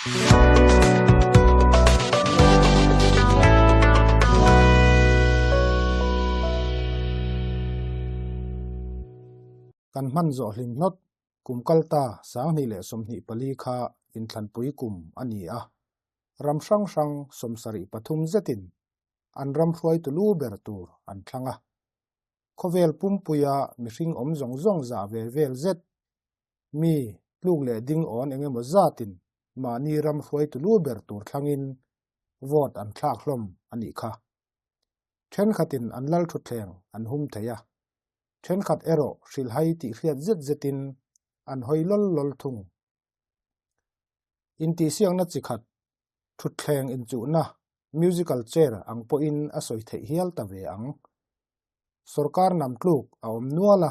Kan hman zawh hlim hlawt kum kalta 2024 kha inthlanpui kum a ni a, ram hrang hrang 73 zetin an ram hruaitu lu ber tur an thlang a. Khawvel pumpuia mihring awm zawng zawng zah ve vel zet mi tluk leh ding awn eng emaw zatin mahni ram hruaitu lu ber tur thlangin vote an thlak hlawm a nih kha. Thenkhatin an lal thutthleng an hum thei a, thenkhat erawh hrilhhai tih hriat zet zetin an hawi lawl lawl thung. Intihsiakna chi khat, thutthleng inchuhna, musical chair ang pawhin a sawi theih hial ta ve ang. Sorkar nam tluk a awm nual a,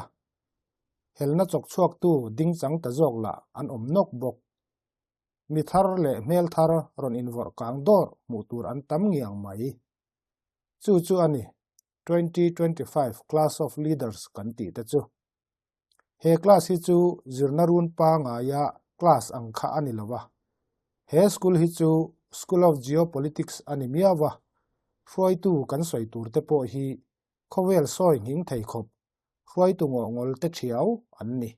helna chawk chhuaktu ding chang ta zawk lah an awm nawk bawk. Mi thar leh hmel thar rawn invawrh kang dawr hmuh tur an tam ngiang mai. Chu chu a ni, 2025 Class of Leaders kan tih te chu. He class hi chu zirna run pangaia class ang kha a ni lo a. He school hi chu School of Geopolitics a ni miau a, hruaitu kan sawi tur te pawh hi khawvel sawi nghing thei khawp hruaitu ngawhngawl te thiau an ni.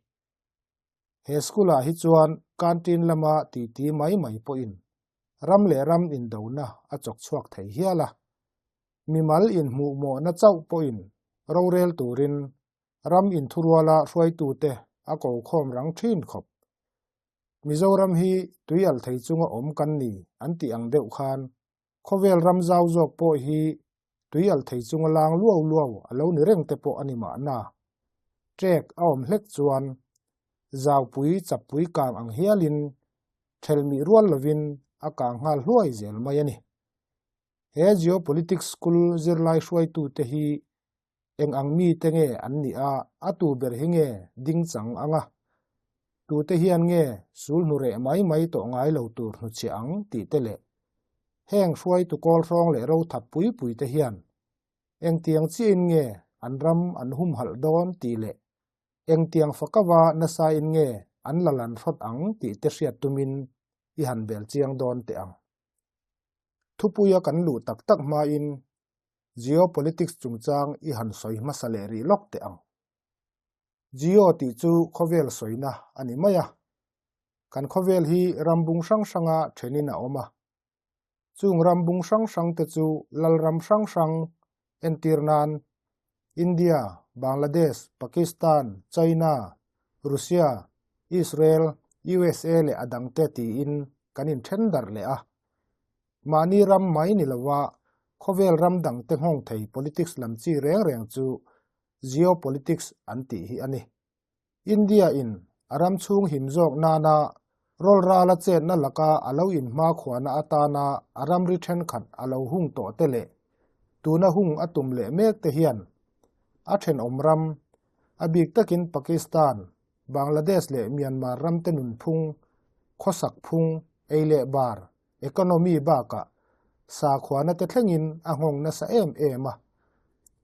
He school ah hi chuan canteen lama titi mai mai pawhin ram leh ram indona a chawk chhuak thei hial a. Mimal inhmuhmawhna chauh pawhin rorel turin ram inthuruala hruaitute a ko khawm rang thin khawp. Mizoram hi tui alh thei chunga awm kan ni an tih ang deuh khan khawvel ram zau zawk pawh hi tui alh thei chunga lang luau luau a lo ni reng te pawh a ni mahna. Trek a awm hlek chuan zaupui chappui kang ang hialin thelmih rual lovin a kang nghal hluai zel mai a ni. He geopolitics school zirlai hruaitute hi Eng ang mite nge an nih a, a tu ber hi nge ding chang ang a? Tute hian nge sul hnu reh mai mai tawh ngai lo tur hnuchhiah ang tih te leh heng hruaitu kawl hrawng leh ro thap pui pui te hian engtiang chiahin nge an ram an humhalh dawn tih leh engtiang fakava nasa in nge an la lan hrawt ang tih te hriat tumin i han bel chiang dawn teh ang. Thupuia kan luh tak tak hmain Geopolitics chungchang i han sawi hmasa leh rih lawk teh ang. Geo tih chu khawvel sawina a ni mai a. Kan khawvel hi ram bung hrang hranga thenin a awm a. Chung ram bung hrang hrang te chu lal ram hrang hrang entir nan India, Bangladesh, Pakistan, China, Russia, Israel, USA leh a dangte tiin kan inthen darh leh a. Mahni ram mai ni lova khawvel ram dangte nghawng thei politics lam chi reng reng chu geopolitics an tih hi a ni. India in a ram chhung him zawk nana rawlrala chetna laka a lo inhmakhuana atana a ramri thenkhat a lo hung tawh te leh tuna hung a tum leh mek te hian a thenawm ram, a bik takin Pakistan, Bangladesh leh Myanmar ramte nunphung, khawsak phung, ei leh bar, Economy bakah sakhuana te thlengin a nghawng nasa em em a.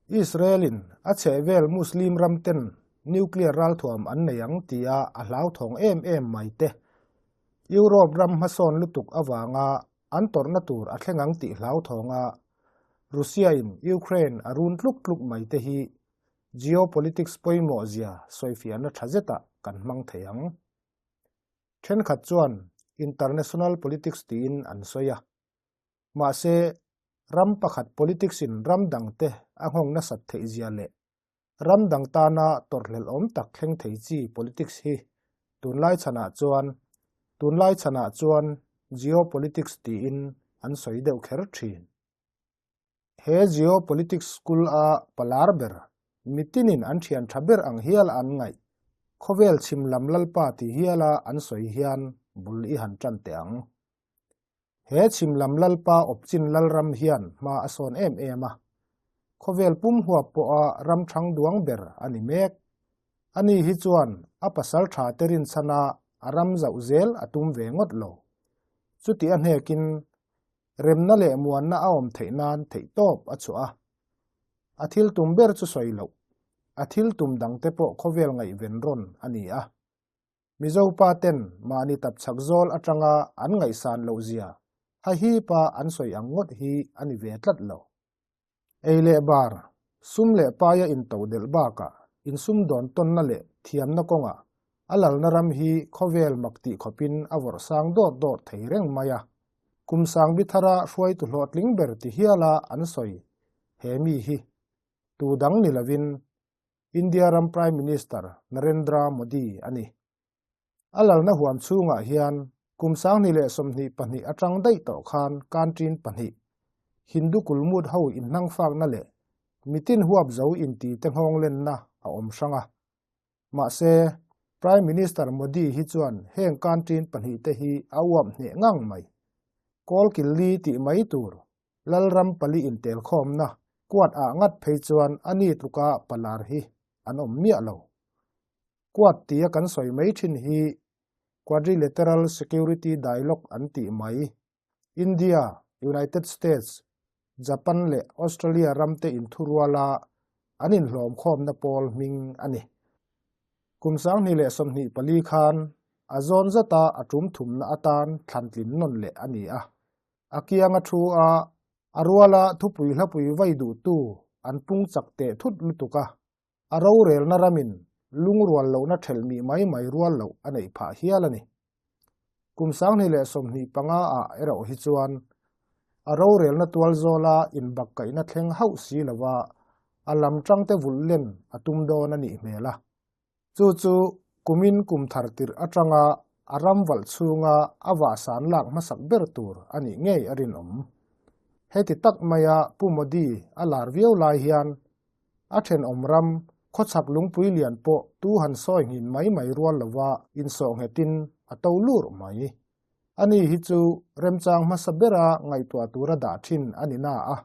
Israel-in a chhehvel Muslim ramten nuclear ralthuam an nei ang tia a hlauthawng em em mai te, Europe ram hmasawn lutuk avanga an tawrhna tur a thleng ang tih hlauthawng a Russia-in Ukraine a run tluk tluk mai te hi geopolitics pawimawh zia sawifiahna tha zetah kan hmang thei ang. Thenkhat chuan international politics tiin an sawi a. Mahse, ram pakhat politics in ram dangte a nghawng nasat theih zia leh ram dang tana tawrhhlelhawm tak thleng thei chi politics hi tunlai chhanah chuan tunlai chhanah chuan geopolitics tiin an sawi deuh kher thin. He geopolitics school a palar ber, mitinin an thian tha ber ang hial an ngaih, khawvel chhim lam lalpa ti hiala an sawi hian bul i han tan teh ang. He chhim lam lalpa awpchin lalram hian hma a sawn em em a, khawvel pum huap pawha ram thang duang ber a ni mek. Ani hi chuan a pasal tha te rinchhana a ram zauh zel a tum ve ngawt lo. Chuti a hnekin Remna leh muanna a awm theih nan theihtawp a chhuah a. A thil tum ber chu sawi loh, a thil tum dangte pawh khawvel ngaihven rawn a ni a. Mizo pa ten mahni tapchhak zawl atanga an ngaihsan loh zia hahipa an sawi ang ngawt hi a ni ve tlat lo. Ei leh bar, sum leh paia intodelh bakah insumdawn tawnna leh thiamna kawngah a lalna ram hi khawvel mak tih khawpin a vawrh sang dawt dawt thei reng mai a. Kum sangbi thara hruaitu hlawhtling ber ti hiala an sawi he mi hi tu dang ni lovin India ram Prime Minister Narendra Modi a ni. A lalna huam chhungah hian kum 2022 atang daih tawh khan kanṭin pahnih, Hindu kulmut ho inhnangfakna leh mitin huap zo inti te nghawng lenna a awm hrang a. Mahse, Prime Minister Modi hi chuan heng kanṭin pahnihte hi a uap hneh ngang mai. Kawlkilli tih mai tur Lalram pali intelkhawmna Quad ah ngat phei chuan a ni tluka palar hi an awm miah lo. Quad tia kan sawi mai thin hi Quadrilateral Security Dialogue an tih mai. India, United States, Japan leh Australia ramte inthuruala an inhlawmkhawmna pawl hming a ni. Kum 2024 khan a zawn zata a tum thumna atan thlantlin nawn leh a ni a. A kianga thu a, a ruala thupui hlapui vai duhtu an pung chak teh thut lutuk a. A rorelna ramin lungrual lohna thelh mih mai mai rual loh a neih phah hial a ni. Kum 2025 ah erawh hi chuan a rorelna tual zawla inbakkaihna thleng hauh si lova a lam tangte vulh len a tum dawn a nih hmel a. Chu chu kumin kum thar tirh atanga a ram valh chhunga a vahsan lak hmasak ber tur a nih ngei a rinawm. Heti tak maia Pu Modi a lar viau lai hian A thenawm ram, khawchhak lungpui lian pawh tu han sawi nghin mai mai rual lova insawh nghetin a to lur mai. Ani hi chu remchang hmasa bera ngaihtuah tura dah thin a ni na a,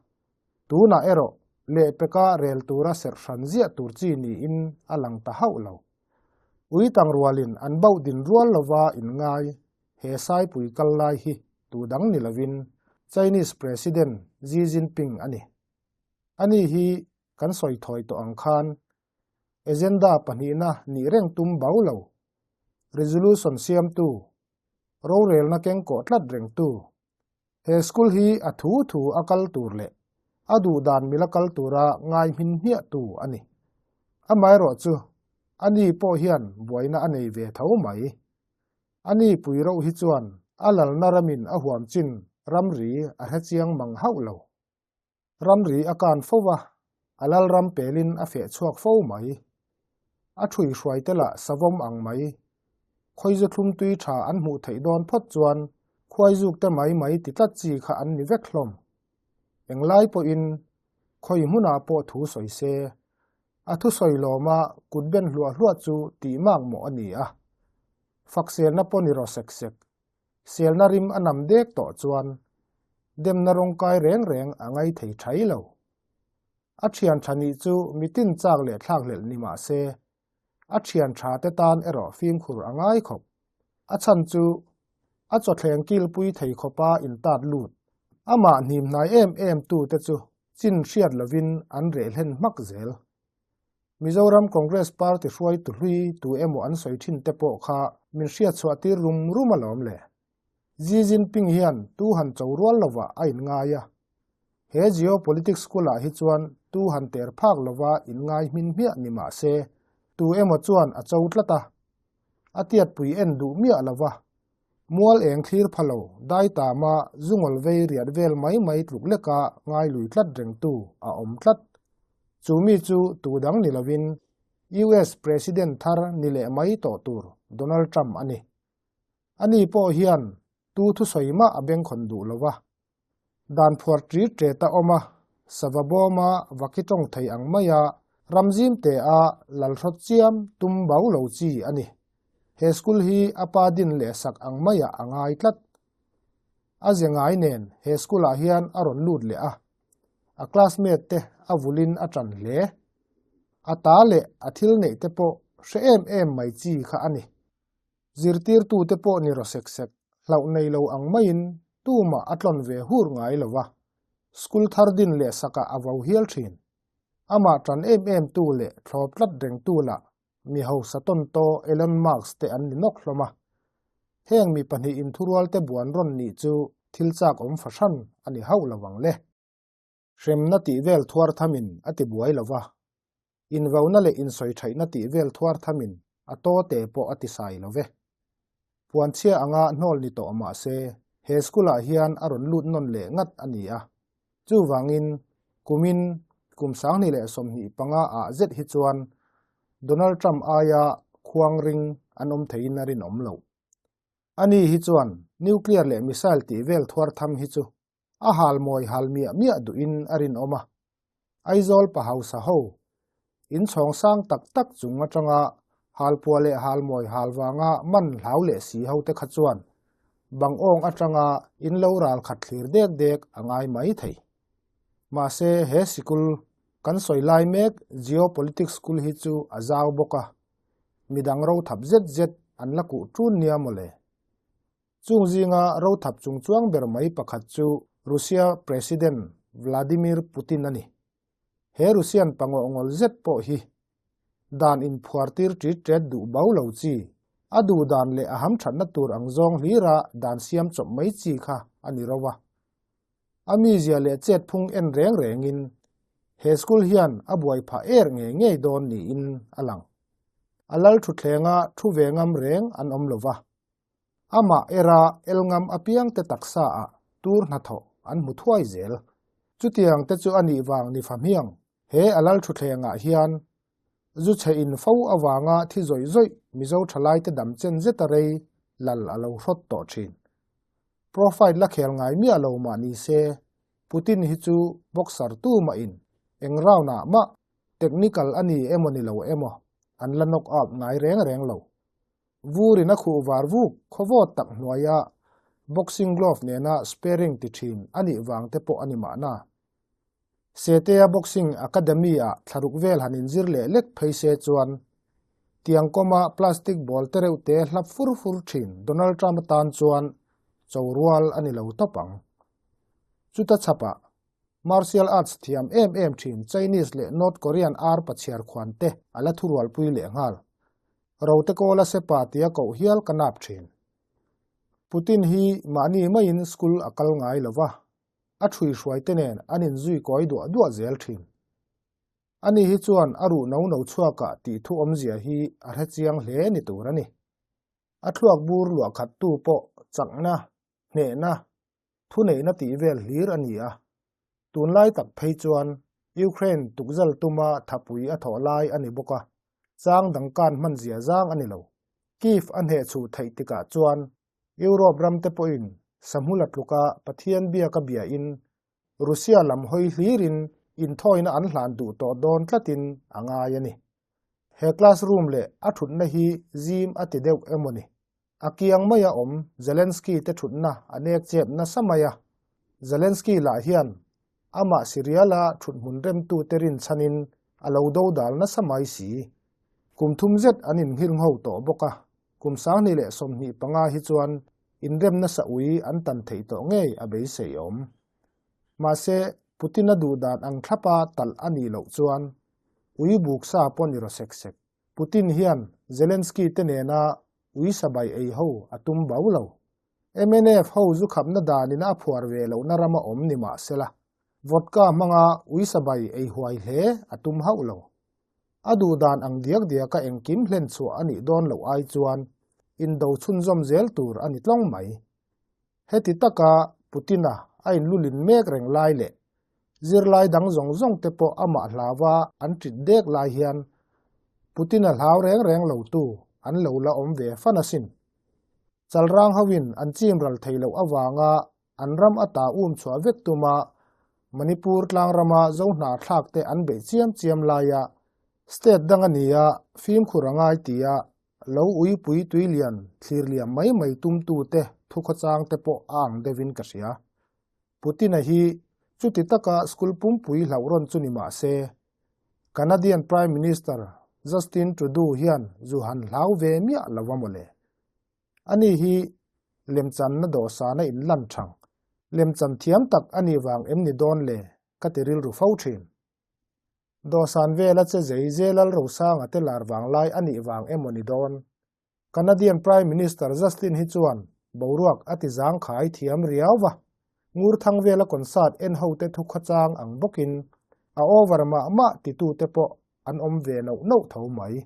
tunah erawh lehpeka rel tura serh hran ziah tur chi niin a lang ta hauh lo. Ui tang rualin an bauh din rual lova inngai he saipui kal lai hi tu dang ni lovin Chinese President Xi Jinping a ni. Ani hi kan sawi thawi tawh ang khan agenda pahnihna nih reng tum bau lo, resolution siamtu, rorelna kengkawh tlat rengtu, he school hi a thu thu a kal tur leh a duh dan mila kal tura ngai hmin hmiahtu a ni. Amaherawh chu ani pawh hian buaina a nei ve tho mai. Ani pui reuh hi chuan a lalna ramin a huam chin ramri a hrechiang mang hauh lo. Ramri a kan fo va, a lalram pelin a feh chhuak fo mai. A ṭhui hruai te lah savawm ang mai. Khawizu thlum tui ṭha an hmuh theih dawn phawt chuan khuaizuk te mai mai ti tlat chi kha an ni vek hlawm. Englai pawhin khawi hmunah pawh thu sawi se, a thusawi lawma kut ben hluah hluah chu tih mak mawh a ni a. Fakselna pawh ni rawh sek sek. Selna rim a nam dek tawh chuan demna rawngkai reng reng a ngai thei thai lo. A thian tha nih chu mitin chak leh thlakhlelh ni mah se, a thian tha te tan erawh fimkhur a ngai khawp. A chhan chu a chawthleng kilpui thei khawpa intat lut, amah hnim hnai em em tu te chu chin hriat lovin an reh hlen hmak zel. Mizoram Congress Party hruaitu hlui tu emaw an sawi thin te pawh kha min hriatchhuah tir rum rum alawm le. Xi Jinping hian tu han cho rual lovah a inngai a. He geopolitics school ah hi chuan tu han ter phak lova inngai hmin hmiah ni mah se, tu emaw chuan a cho tlat a. A tiatpui en duh miah lova. Mual eng thlir pha lo, dai tama zungawl vei riat vel mai mai tluk leka ngai lui tlat rengtu a awm tlat. Chu mi chu tu dang ni lovin US President thar ni leh mai tawh tur Donald Trump a ni. Ani pawh hian tu thusawi mah a bengkhawn duh lo va. Dan phuar ṭi ṭet a awm a, sava bawma vaki ṭawng thei ang maia ram zim te a lalhrawt chiam tum bau lo chi a ni. He school hi a pa din leh sak ang maiah a ngai tlat. A ze ngai nen he school ah hian a rawn lut leh a, a classmate te a vulin a ṭan hle. A ta leh a thil neih te pawh hre em em mai chi kha a ni. Zirtirtute pawh ni rawh sek sek, hlauh nei lo ang maiin tumah a tlawn ve hur ngai lo va, school thar din leh sakah a vo hial thin. Amah tan em em tu leh thlawp tlat rengtu lah. mi hausa tawntaw Elon Musk te an ni nawk hlawm a. Heng mi pahnih inthurualte buan rawn nih chu thil chak awm fahran a ni hauh lo ang le. Hremna tih vel thuar thamin a ti buai lo va, invauna leh insawi thaihna tih vel thuar thamin a taw te pawh a ti sai lo ve. Puanchhia anga hnawl ni tawh mah se, he school-ah hian a rawn lut nawn leh ngat a ni a. Chuvangin, kumin kum 2025 ah zet hi chuan Donald Trump aia khuang ring an awm theiin a rinawm loh. Ani hi chuan nuclear leh missile tih vel thuar tham hi chu a hal mawi hal miah miah duhin a rinawm a. Aizawl pa hausa ho inchhawng sang tak tak chung atanga halpuah leh halmawi hal vanga man hlau leh si ho te kha chuan bangawng atanga in lo ral khat thlir dek dek a ngai mai thei. Mahse he sikul kan sawi lai mek Geopolitics School hi chu a zau bawk a, midang rothap zet zet an la kuh ṭun nia mawle. Chung zinga rothap chungchuang ber mai pakhat chu Russia President Vladimir Putin a ni. He Russian pangawh ngawl zet pawh hi dan inphuar tir ṭit ṭet duh bau lo chi, a duh dan leh a hamṭhatna tur ang zawng hlira dan siam chawp mai chi kha a ni ro a. A mizia leh chet phung en reng rengin he school hian a buai phah er ngei ngei dawn niin a lang. A lal ṭhuthlenga thu ve ngam reng an awm lo va. Amah era el ngam apiangte taksa ah tur hnathawh an hmu thuai zel. Chutiang te chu a nih vang ni fahmiang he a lal thutthleng ah hian zu chhe in fo avanga thi zawih zawih Mizo thalaite dam chen zeta rei lal a lo hrawt tawh thin. Profile la khel ngai miah lo mah ni se Putin hi chu boxer tu mah in eng round ah mah technical a ni emaw ni lo emaw an la knock out ngai reng reng lo. Vurin a khuh var vuk khawvawt tak hnuaia boxing glove nena sparring ti thin a nih vang te pawh a ni mahna. Setea Boxing Academy-ah thlaruk vel han inzir leh lek phei se chuan tiang kawma plastic ball te reuh te hlap fur fur thin Donald Trump atan chuan cho rual a ni lo tawp ang. Chuta chhapah martial arts thiam em em thin Chinese leh North Korean ar pachhiar khuan te a la thurualpui leh nghal. Rote kawla sepa tia koh hial ka nap thin. Putin hi mahni maiin school a kal ngai lo va, a ṭhuihruai te nen an inzui kawi duah duah zel thin. Ani hi chuan a ruh no no chhuakah tih thu awmzia hi a hre chiang hle ni tur a ni. A thluak bur luah khattu pawh chakna, hnehna, thuneihna tih vel hlir a ni a. Tunlai tak phei chuan Ukraine tukzal tuma thapui a thawh lai a ni bawk a, chang dangkan hman zia zang a ni lo. Kyiv a hnehchhuh theih tikah chuan Europe ramte pawhin Sahmula tluka Pathian biaka biain Russia lam hawi hlirin inthawina an hlan duh tawh dawn tlatin a ngai a ni. He classroom leh a thutna hi zim a ti deuh emaw ni? A kiang maia awm Zelensky te thutna a nek chep nasa mai a, Zelensky lah hian amah Siriala thuthmun remtute rinchhanin a lo dodal nasa mai si. Kum thum zet an inhngirngho tawh bawk a, kum 2025 hi chuan inrem nasa ui an tan theih tawh ngei a beisei awm. Mahse, Putin-a duhdan ang thlapa talh a nih loh chuan ui buk sa pawh ni raw sek sek. Putin hian Zelensky te nena ui sabai ei ho a tum bau lo. Mnf ho zu khapna danin a phuar ve lohna rama awm ni mah sela, vodka hmanga ui sabai ei huai hle a tum hauh lo. A duh dan ang diak diaka engkim hlen chhuah a nih dawn loh ai chuan indo chhunzawm zel tur a ni tlawng mai. Heti taka Putin-a a inlulin mek reng lai leh zirlai dang zawng zawng te pawh amah hlauva an ṭit dek lai hian Putin-a hlau reng reng lotu an lo la awm ve fan asin. Chalrang hoin an chim ral thei loh avanga an ram ata um chhuah vek tuma Manipur tlangrama zo hna thlak te an beih chiam chiam laia state dang a nia fimkhur a ngai tia Lo uipui tuilian thlir liam mai mai tumtute thukhawchang te pawh a ang deuhin ka hria. Putin-a hi chuti taka school pumpui hlauh rawn chu ni mah se, Canadian Prime Minister Justin Trudeau hian zu han hlau ve miah lo va mawle. Ani hi lemchanna dawhsana inlan thang, lemchan thiam tak a nih vang em ni dawn le ka ti rilru fo thin. Dawhsan vela che zei Zelalrosanga te lar vanglai a nih vang emaw ni dawn? Canadian Prime Minister Justin hi chuan boruak a ti zangkhai thiam riau va, Ngurthang vela concert en hote thukhawchang ang bawkin a over mah mah titute pawh an awm ve noh noh tho mai.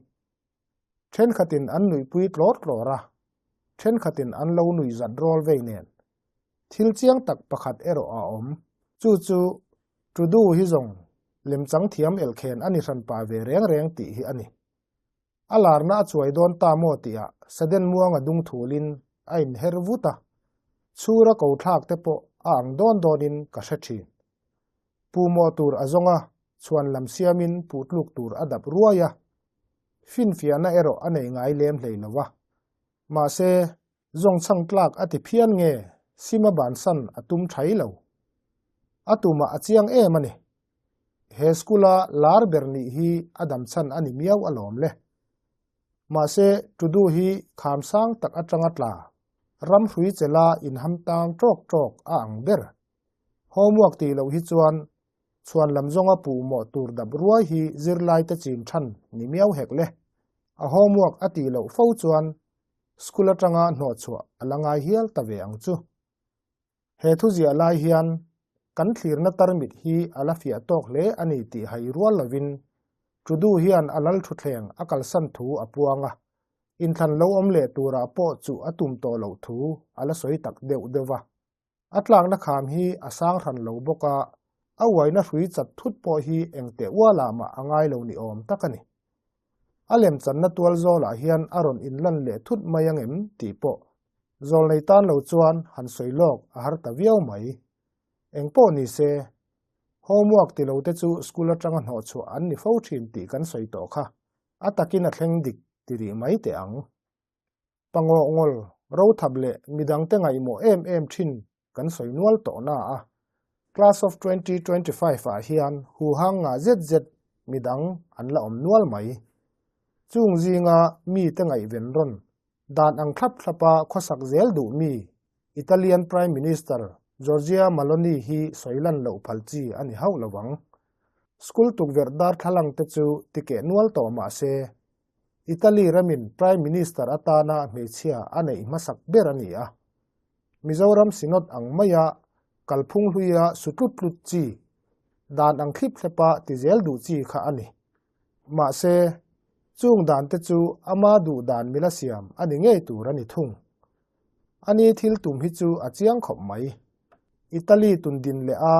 Thenkhatin an nuihpui tlawr tlawr a, thenkhatin an lo nuih zat rawl vei nen. Thil chiang tak pakhat erawh a awm, chu chu Trudeau hi zawng lemchang thiam elkhen a ni hranpa ve reng reng tih hi a ni. A larna a chuai dawn ta maw tihah Sudden muanga dung thulin a inher vut a, chhura ko thlak te pawh a ang dawn dawnin ka hre thin. Puhmawh tur a zawng a, chhuan lam siamin puhtluk tur a dap ruai a, finfiahna erawh a nei ngai lem hlei lo va. Mahse, zawng chhang tlak a ti phian nge Sima bansan a tum thai lo. A tumah a chiang em a ni. He school-a lar ber nih hi a dam chhan a ni miau alawm le. Mahse, Tudu hi kham sang tak atanga tla, ram hrui chela inham tang tawk tawk a ang ber. Homework tih loh hi chuan chhuan lam zawnga puhmawh tur dap ruai hi zirlaite chin than ni miau hek le. A homework a tih loh fo chuan school atanga hnawhchhuah a la ngai hial ta ve ang chu. He thu ziah lai hian kan thlirna tarmit hi a la fiah tawk hle a ni tih hai rual lovin Trudeau hian a lal thutthleng a kalsan thu a puang a, inthlan lo awm leh turah pawh chuh a tum tawh loh thu a la sawi tak deuh deuh va. A tlakna kham hi a sang hran lo bawk a, a uaina hrui chat thut pawh hi engteh ualah mah a ngai lo ni awm tak a ni. A lemchanna tual zawlah hian a rawn inlan leh thut mai ang em tih pawh zawlnei tan lo chuan han sawi lawk a har ta viau mai. Engpawh ni se, homework ti lo te chu school atanga hnawhchhuah an ni fo thin tih kan sawi tawh kha, a takin a thleng dik ti rih mai teh ang. Pangawh ngawl, rothap leh midangte ngaihmawh em em thin kan sawi nual tawh na a, Class of 2025 ah hian huhang ngah zet zet midang an la awm nual mai. Chung zinga mite ngaihven rawn dan ang thlap thlapa khawsak zel duh mi Italian Prime Minister Giorgia Maloni hi sawi lan loh phal chi a ni hauh lo ang. School tukverh darthlalang te chu tikeh nual tawh mah se, Italy ramin Prime Minister atana hmeichhia a neih hmasak ber a ni a. Mizoram Synod ang maia kalphung hluia su tlut tlut chi, dan ang thlip thlepa ti zel duh chi kha a ni. Mahse, chung dante chu ama duh dan mila siam a ni ngei tur a ni thung. Ani thil tum hi chu a chiang khawp mai. Italy tundin leh a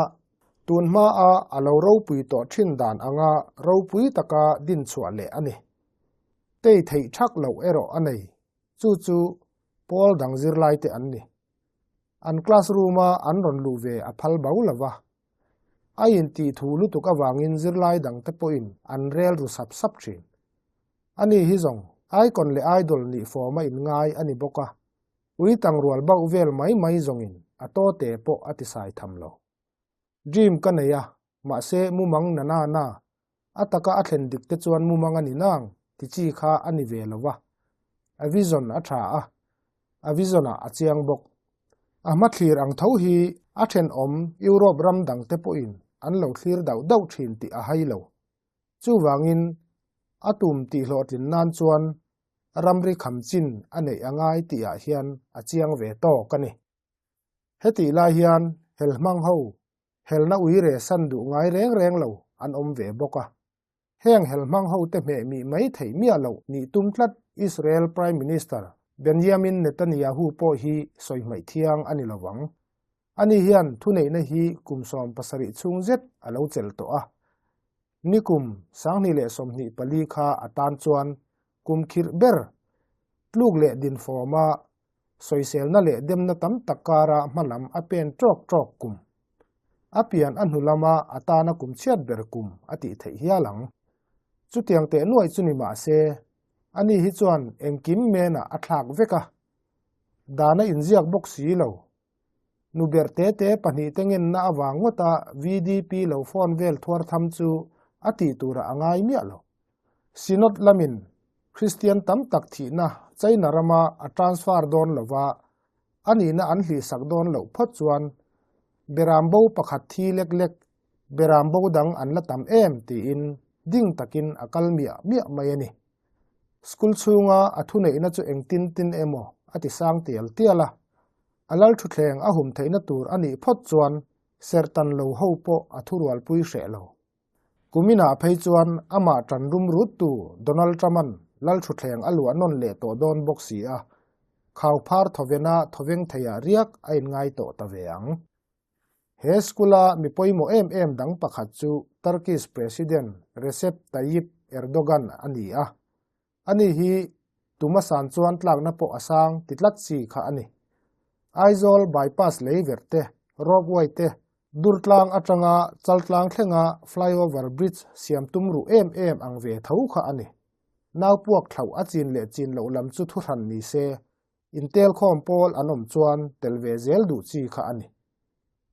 tun hmaa a lo ropui tawh thin dan anga ropui taka din chhuah leh a ni. Tei theih thak loh erawh a nei. Chu chu pawl dang zirlaite an ni. An classroom-a an rawn luh ve a phal bo lo va. A intih thu lutuk avangin zirlai dangte pawhin an rel ru sap sap thin. Ani hi zawng icon leh idol nih fawma inngai a ni bawk a, ui tangrual bauh vel mai mai zawngin a tawte pawh a tisai tham lo. Dream ka nei a, mahse mumang na na na, a taka a thlen dik te chuan mumang a ni nang ti chi kha a ni ve lo va. A vision a tha a, a vision ah a chiang bawk. A hmathlir ang tho hi a thenawm Europe ram dang te pawhin an lo thlir dauh dauh thin tih a hai lo. Chuvangin a tum tih hlawhtlin nan chuan ramri kham chin a neih a ngai tih ah hian a chiang ve tawk a ni. Hetih lai hian hel hmang ho helna ui reh san duh ngai reng reng lo an awm ve bawk a. Heng hel hmang ho te hmeh mih mai theih miah loh nih tum tlat Israel Prime Minister Benjamin Netanyahu pawh hi sawi hmaih thiang a ni lo vang. Ani hian thuneihna hi kum 70 chhung zet a lo chelh tawh a. Nikum 2024 kha a tan chuan kum khirh ber tluk leh dinfawma sawiselna leh demna tam tak kara hmalam a pen tawk tawk kum. A pian a hnu lama a tana kum chhiat ber kum a tih theih hial ang. Chutiang teh nuaih chu ni mah se, ani hi chuan engkim menah a thlak vek a. Dan a inziak bawk si lo. Nu ber te te pahnihte ngenna avang ngawta VDP lo phone vel thuar tham chu a tih turah a ngai miah lo. Synod lamin Kristian tam tak thihna China rama a transfer dawn lova a nihna an hlihsak dawn loh phawt chuan beram bo pakhat thi lek lek beram bo dang an la tam em tiin. ding takin a kal miah miah mai a ni. School chhunga a thuneihna chu engtin tin emaw a ti sang tial tial a, a lalthutthleng a hum theihna tur a nih phawt chuan serhtan lo ho pawh a thurualpui hreh lo. Kuminah phei chuan amah tan rum ruttu Donald Trump-a'n lalthutthleng a luah nawn leh tawh dawn bawk si a, khauphar thawvena thawveng theiah riak a inngai tawh ta ve ang. He school-a mi pawimawh em em dang pakhat chu Turkish President Recep Tayyip Erdogan a ni a. Ani hi tuma san chuan tlakna pawh a sang ti tlat chi kha a ni. Aizawl bypass lei verh te, ropeway te, Durtlang atanga Chaltlang thlenga flyover bridge siam tum ruh em em ang ve tho kha a ni. Nau puak thlauh a chin leh chin loh lam chu thuhran ni se, Intelkhawm pawl an awm chuan tel ve zel duh chi kha a ni.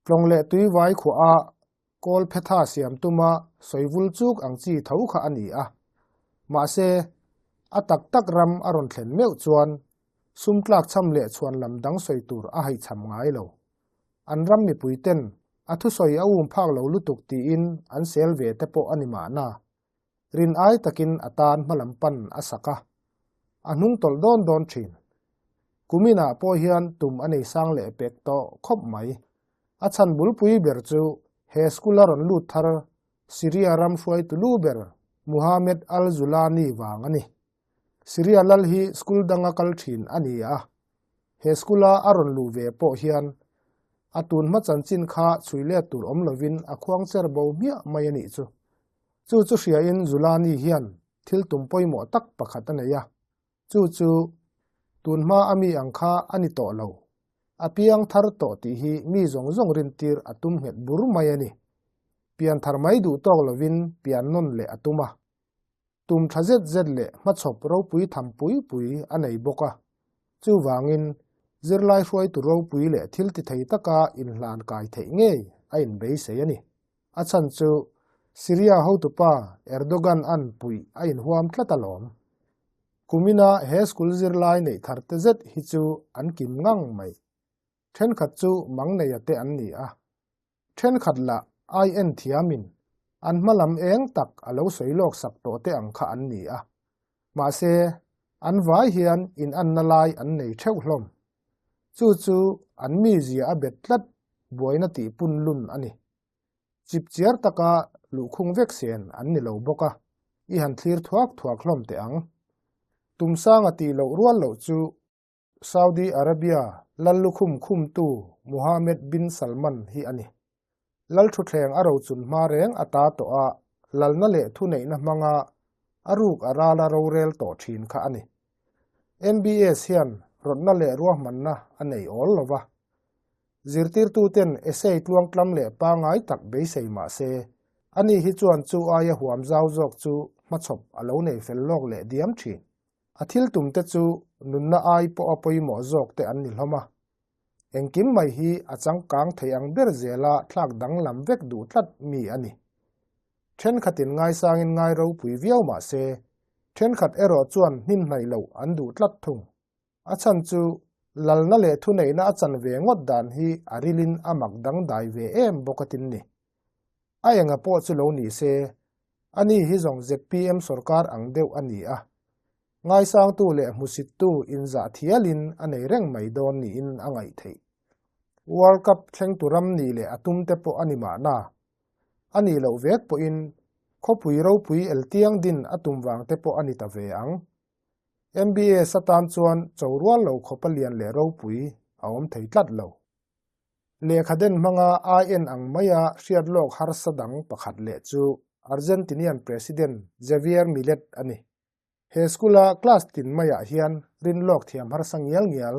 Tlawng leh Tuivai khuaah kawl phetha siam tuma sawivul chuk ang chi tho kha a ni a. Mahse, a tak tak ram a rawn thlen meuh chuan sum tlak cham leh chhuan lam dang sawi tur a haihchham ngai lo. An ram mipui ten a thusawi a um phak lo lutuk tiin an sel ve te pawh a ni mahna. Rin ai takin a tan hmalam pan a sak a, a hnung tawlh dawn dawn thin. Kuminah pawh hian tum a nei sang leh pek tawh khawp mai. A chhan bulpui ber chu he school a rawn lut thar Syria ram hruaitu lu ber Muhammad al-Julani vang a ni. Syria lal hi school danga kal thin a ni a, he school a a rawn luh ve pawh hian a tun hma chanchin kha chhui let tur awm lovin a khuang cher bo hmiah mai a nih chu. Chu chu hriain Julani hian thil tum pawimawh tak pakhat a nei a, chu chu tun hma a mi ang kha a ni tawh lo. A piang thar tawh tih hi mi zawng zawng rintir a tum nghet bur mai a ni. Pian thar mai duh tawk lovin pian nawn leh a tum a. Tum tha zet zet leh hmachhawp ropui tham pui pui a nei bawk a. Chuvangin, zirlai hruaitu ropui leh thil ti thei taka inhlan kai theih ngei a inbeisei a ni. A chhan chu Syria hotupa Erdogan-a'n puih a inhuam tlat alawm. Kumina he school zirlai neih thar te zet hi chu an kim ngang mai. Thenkhat chu mang neia te an ni a. Thenkhat lah ai en thiamin an hma lam eng tak a lo sawi lawk sak tawh te ang kha an ni a. Mahse, an vai hian inanna lai an nei theuh hlawm. Chu chu an mizia a bet tlat buaina tih punlun a ni. Chipchiar taka luhkhung vek sen an ni lo bawk a, i han thlir thuak thuak hlawm teh ang. Tumsanga tih loh rual loh chu Saudi Arabia lal lukhum khumtu Mohammed bin Salman hi a ni. Lal thutthleng a rochun hma reng a ta tawh a, lalna leh thuneihna hmanga a ruk a rala rorel tawh thin kha a ni. MBS hian rawtna leh ruahmanna a nei awl lo va. Zirtirtuten essay tluangtlam leh pangai tak beisei mah se, ani hi chuan chu aia huam zau zawk chu hmachhawp a lo nei fel lawk leh diam thin. A thil tumte chu nunna ai pawha pawimawh zawk te an ni hlawm a. Engkim mai hi a changkang thei ang ber zela thlak danglam vek duh tlat mi a ni. Thenkhatin ngaisangin ngai ropui viau mah se, thenkhat erawh chuan hnim hnaih loh an duh tlat thung. A chhan chu lalna leh thuneihna a chan ve ngawt dan hi a rilin a mak dangdai ve em bawk a tin ni. A enga pawh chu lo ni se, ani hi zawng zpm sorkar ang deuh a ni a. Ngaisangtu leh hmusittu inzah thialin a nei reng mai dawn niin a ngaih theih. World Cup thlengtu ram nih leh a tum te pawh a ni mahna. A nih loh vek pawhin khawpui ropui eltiang din a tum vang te pawh a ni ta ve ang. MBS atan chuan cho rual lo khawpa lian leh ropui a awm thei tlat lo. Lehkha den hmanga IN ang maia hriat lawk harsa dang pakhat leh chu Argentinian President Javier Millet a ni. He school-a class tin maiah hian rinlawk thiam harsa ngial ngial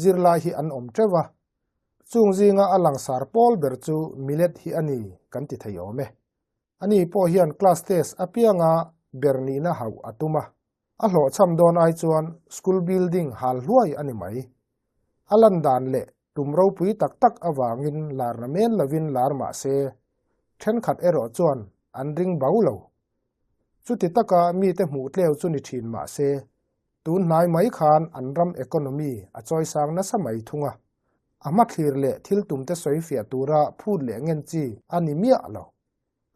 zirlai hi an awm teuh a. Chung zinga a langsar pawl ber chu Millet hi a ni kan ti thei awm e. Ani pawh hian class test apianga ber nihna hauh a tum a. A hlawhchham dawn ai chuan school building hal hluai a ni mai. A lan dan leh tum ropui tak tak avangin larna men lovin lar mah se, thenkhat erawh chuan an ring bau lo. Chuti taka mite hmuh tleu chu ni thin mah se, tun hnai mai khan an ram economy a chawisang nasa mai thung a. A hmathlir leh thil tumte sawifiah tura phut leh ngen chi a ni miah lo.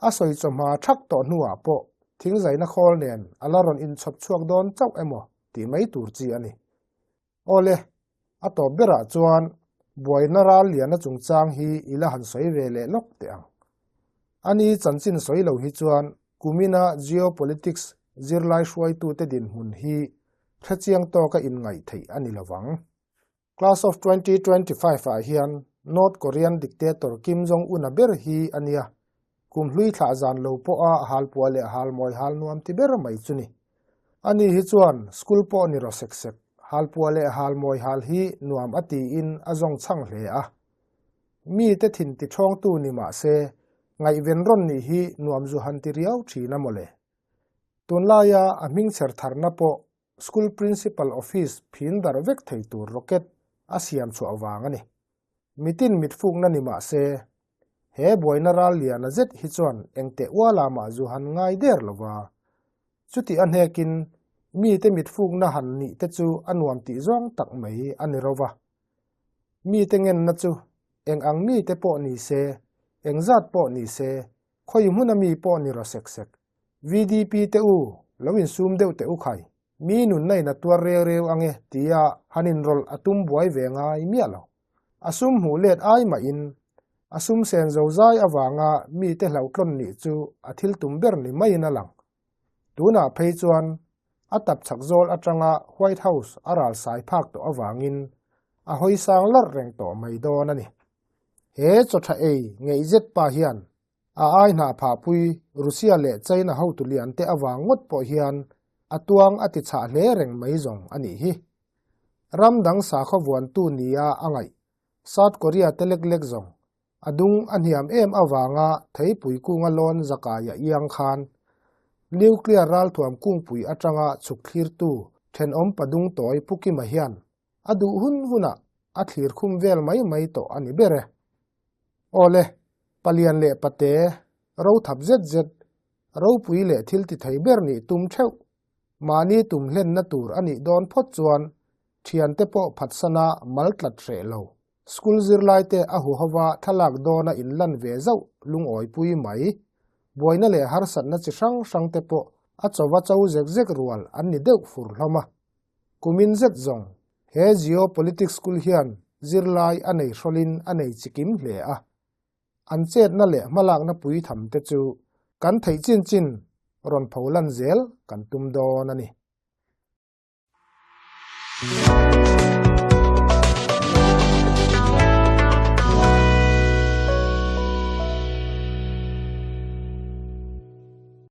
A sawi chawhma thak tawh hnuah pawh Thingzaina khawl nen a la rawn inchhawp chhuak dawn chauh emaw tih mai tur chi a ni. Awle, a tawp berah chuan buaina ral liana chungchang hi i la han sawi ve leh lawk teh ang. Ani chanchin sawi lo hi chuan kumina geopolitics zirlai hruaitute dinhmun hi hrechiang tawka inngaih theih a ni lovang. Class of 2025 ah hian North Korean dictator Kim Jong Un-a ber hi a nia, kum hlui thlah zan lo pawha halpuah leh halmawi hal nuam ti ber mai chu ni. Ani hi chuan school pawh ni rawh sek sek, halpuah leh halmawi hal hi nuam a tiin a zawng chhang hle a. Mite thin ti ṭhawngtu ni mah se, ngaihven rawn nih hi nuam zu han ti riau ṭhin a mawle. Tunlaia a hming chher tharna pawh School Principal Office phin darh vek thei tur rocket a siam chhuah vang a ni. Mitin mitfukna ni mah se, he buaina ral liana zet hi chuan engteh uala mah zu han ngai der lo va. Chuti a hnekin mite mitfukna han nih te chu a nuam tih zawng tak mai a ni ro va. Mite ngenna chu eng ang mite pawh ni se, eng zat pawh ni se, khawi hmuna mi pawh ni rawh sek sek, VDP te u, lo insum deuh teh u khai, mi nunna in a tuar reu reu ang e tia han inrawlh a tum buai ve ngai miah lo. A sum hmuh let ai mahin a sum sen zozai avanga mite hlauhtlawn nih chu a thil tum ber ni maiin a lang. Tunah phei chuan a tap chhak zawl atanga White House a ral sai phak tawh avangin a hawi sang larh reng tawh mai dawn a ni. He chaw tha ei ngeih zet pa hian A ai hnah phahpui Russia leh China hotu lian te avang ngawt pawh hian a tuang a ti chhah hle reng mai zawng a nih hi. Ram dang sakhaw vuantu nia a ngaih South Korea te lek lek zawng a dung a hniam em avanga theipui kunga lawn zakaia iang khan nuclear ralthuam kungpui atanga chhuk thlirtu thenawm padung tawi Pu Kima hian a duh hun hunah a thlir khum vel mai mai tawh a ni ber e. Awle, palian leh pate, ro thap zet zet, ropui leh thil ti thei ber nih tum theuh, mahni tum hlenna tur a nih dawn phawt chuan thiante pawh phatsana mal tlat hreh lo. School zirlaite a huhova thlalak dawna inlan ve zauh lungawipui mai, buaina leh harsatna chi hrang hrangte pawh a chova cho zek zek rual an ni deuh fur hlawm a. Kumin zet zawng, he Geopolitics School hian zirlai a nei hrawlin a nei chikim hle a. An chetna leh hmalakna pui tham te chu kan theih chin chin rawn pho lan zel kan tum dawn a ni.